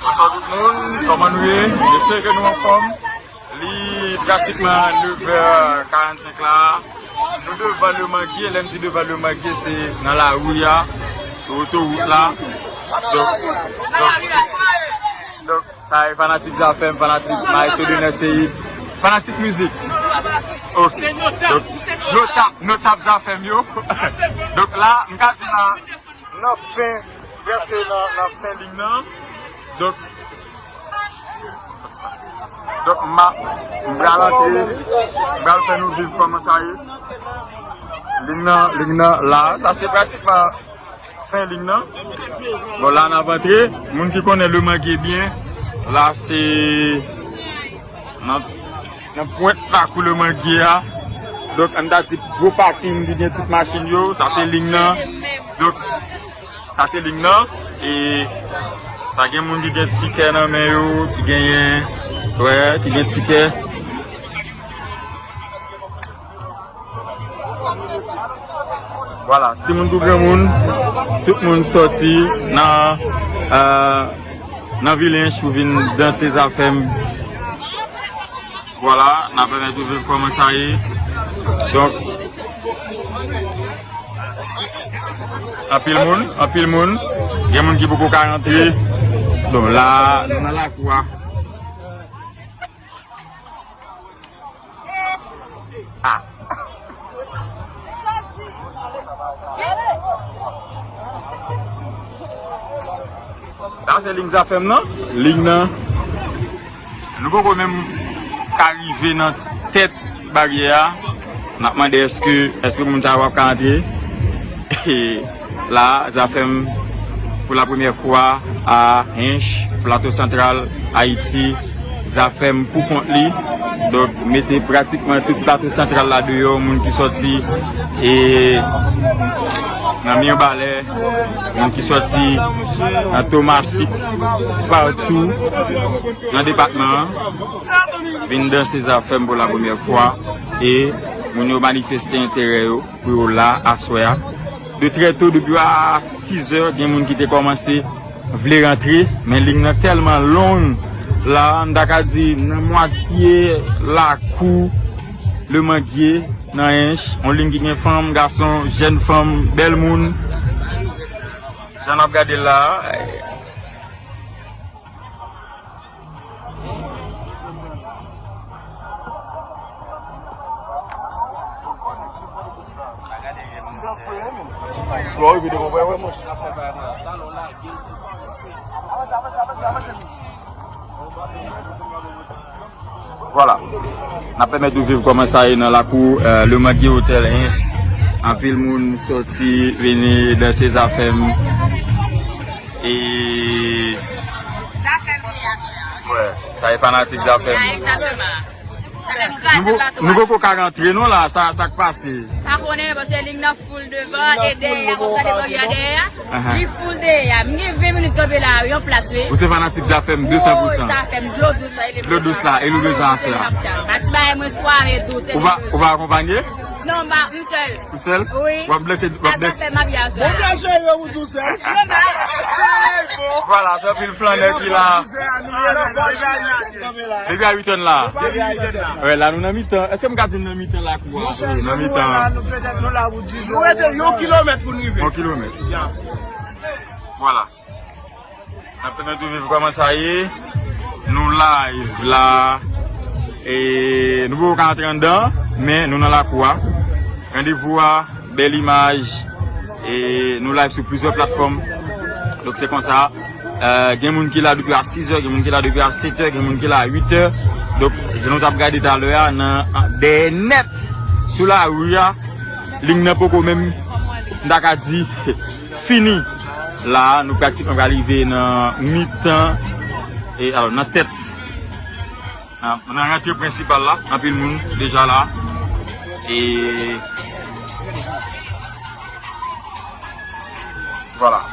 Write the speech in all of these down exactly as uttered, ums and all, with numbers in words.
Bonswa tout moun, kòman nou ye? M espere ke nou anfòm. Li pratikman nevè karannsenk la. Nou devan Le Manguier, lè m di devan Le Manguier, se nan lari a, sou otowout la. Donk, donk, donk, sa e fanatik Zafèm, fanatik Maestro Dener Ceïde, fanatik mizik. Ok. Donk, notab, notab Zafèm yo. Donk la, m ka di la, nan fen, prèske nan, nan fen liy nan. Donk, donk, m a, m pral antre, m pral fè nou viv kòman sa ye. Liy nan, liy nan la, sa se pratikman fen liy nan. Bon, la n ap antre. Moun ki konnen Le Manguier byen, la se nan, nan pwent lakou Le Manguier a. Donk, ann ta di gwo pakin ki gen tout machin yo, sa se liy nan. Donk, sa se liy nan. E sa gen moun ki gen tikè nan men yo, ki genyen, wè, ki gen tikè. Vwala, timoun kou granmoun, tout moun sòti nan, euh, nan vil Ench pou vin danse Zafèm. Vwala, n ap pèmèt ou viv kòman sa ye. Donk, anpil moun, anpil moun. Gen moun ki poko ka rantre. Donk la, nou nan lakou a. Ah. Sa se liy Zafèm nan. Liy nan. Nou poko menm ka rive nan tèt baryè a. N ap mande èske, èske moun sa yo ap ka antre. La, Zafèm, pou la premyè fwa, a Ench, Plato Santral, Ayiti, Zafèm pou kont li. Donk, mete pratikman tout Plato Santral la deyò, moun ki sòti, e, nan Mibalè, moun ki sòti nan Tomasik, patou nan depatman an, vin danse Zafèm pou la premyè fwa, e moun yo manifeste enterè yo pou yo la aswè a. De trè to, depi a sizè, gen moun ki te kòmanse vle rantre, men liy nan tèlman long la, m ta ka di nan mwatye lakou Le Manguier nan Ench, yon liy ki gen fanm, gason, jèn fanm, bèl moun. Jan n ap gade la, Vwala. N ap pèmèt ou viv kòman sa ye nan lakou, euh, Le Manguier Hotel Ench. Anpil moun sòti vini danse Zafèm. E Zafèm ye aswè a. Wè, sa e fanatik Zafèm. Ya, egzakteman. Sa fè m kraze plato a. Nou poko ka rantre non la, sa, sa k pase? Pa konnen, paske liy nan full devan e dèyè a, w ap gade baryè a dèyè a. Li full dèyè a. M gen ven minit kanpe la, yon plas, wi. Ou se fanatik Zafèm de san pou san. Oh, Zafèm, dlo dous la, e li bezwen aswè a. Dlo dous la, e li bezwen aswè a. Pa ti bagay mwen sware dous, e li bezwen. Ou pa, ou pa akonpanye? Non, m pa, m sèl. Ou sèl? Wi. W ap danse, w ap danse. Sa fè m ap ye aswè a. Bon, byen jere, ou di w sèl. Vwala, se anpil flannè ki la. Depi a uit è n la. Depi a uit è n la. Wè, la nou nan mitan. Èske m ka di n nan mitan lakou a? Wi, nan mitan. Nou rete yon kilomèt pou n rive. Yon kilomèt. Vwala. N ap pèmèt ou viv kòman sa ye. Nou live la. E nou poko ka antre anndan, men nou nan lakou a. Randevou a, bèl imaj. E nou live sou plizyè platfòm. Donk se konsa, euh, gen moun ki la depi a sizè, gen moun ki la depi a setè, gen moun ki la a uitè. Donk, jan nou t ap gade talè a, nan, an, dèyè nèt, sou lari a, liy nan poko menm, m ta ka di, fini. La, nou pratikman pral rive nan mitan, e, alò, nan tèt. Nan, nan rantre prensipal la, anpil moun deja la. E, vwala.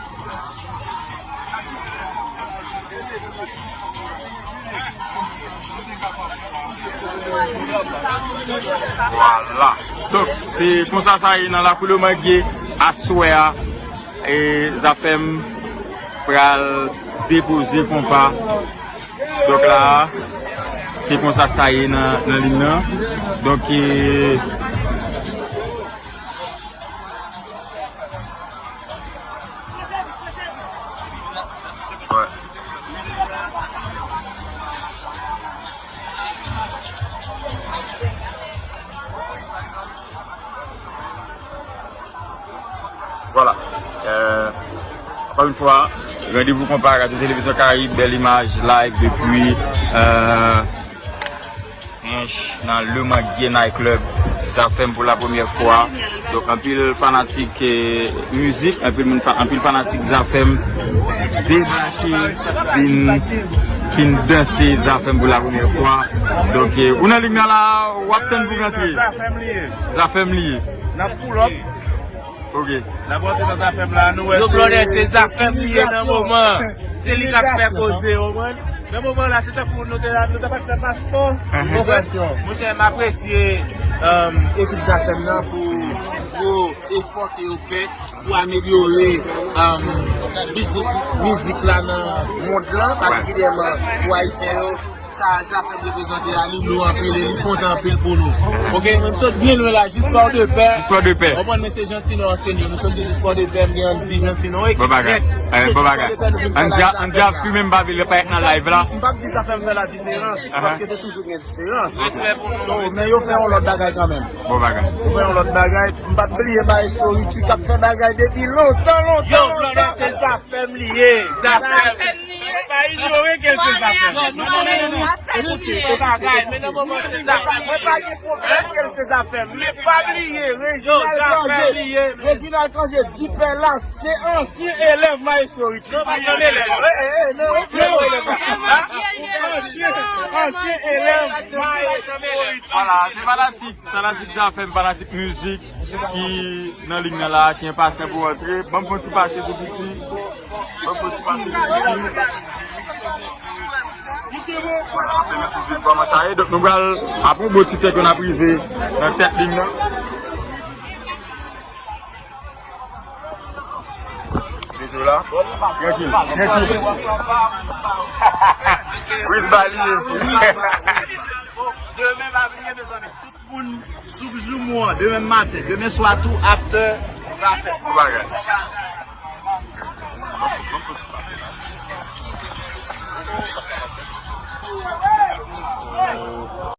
Vwala. Donk, se konsa sa ye nan lakou Le Manguier aswè a. E Zafèm pral depoze konpa. Donk la, se konsa sa ye nan, nan liy nan. Donk, e, wè. Vwala. Euh, ankò yon fwa, randevou konpa, Radyo Televizyon Karayib, bèl imaj, live depi euh, French nan Le Manguier Night Club. Zafèm pou la premyè fwa. Donk, anpil fanatik eh, mizik, anpil, moun fa, anpil fanatik Zafèm debake, vin, vin danse Zafèm pou la premyè fwa. Donk, eh, ou nan lig nan la, w ap tann pou rantre. Zafèm li ye. Zafèm li ye. N ap pull up. Ok. N ap rantre nan Zafèm la, nou wè. Yo blòdè, se Zafèm li ye nan moman. Se li k ap fè koze, w konprann? Nan moman la, se tankou nou te la, nou te pa fè paspò. Ou konprann? Monchè, m apresye um, ekip Zafèm nan pou gwo efò ke yo fè pou amelyore um, biznis mizik la nan mond lan, patikilyèman pou Ayisyen yo. Sa Zafèm reprezante a, li lou anpil e li kontan anpil pou nou. Ok, men m sot byen lwen la, jis pò de pè. Jis pò de pè. Ou konprann, men se Jantino ansyen yo, nou soti jis pò de pè, m gen Andy Jantino. Bon bagay. Eh, bon bagay. Andy a, Andy a fimen m pa vle parèt nan live la. M p ap di Zafèm fè la diferans, paske te toujou gen diferans. So, men yo fè yon lòt bagay kanmenm. Bon bagay. Yo fè yon lòt bagay. M p ap bliye Maestro Richie k ap fè bagay depi lontan, lontan, lontan. Yo, se Zafèm li ye. Zafèm. Pa inyore ke l se Zafèm. Non, non, non, non, non. Ekoute, e bagay, men nan moman se Zafèm. Mwen pa gen pwoblèm ke l se Zafèm. Men pa bliye, Reginald Cangé. Reginald Cangé, Dipèlas, se ansyen elèv Maestro Richie. Non, pa janm elèv. Eh, eh, eh, non, non. Ansyen, ansyen elèv Maestro Richie. Vwala, se fanatik, fanatik Zafèm, fanatik mizik ki nan lig nan la, ki enpasyan pou rantre. Ban m fè yon ti pase tou piti. Ban m fè yon ti pase tou piti. Vwala, fè yon ti vit kòman sa ye. Donk nou pral, apre yon bon ti tèk, n ap rive nan tèt lig nan. Dezola. Trankil, trankil. Chris Balier. Demen pa bliye, mezanmi. Tout moun sou Zoom ou an, demen maten, demen swa tou, after Zafèm. Bon bagay.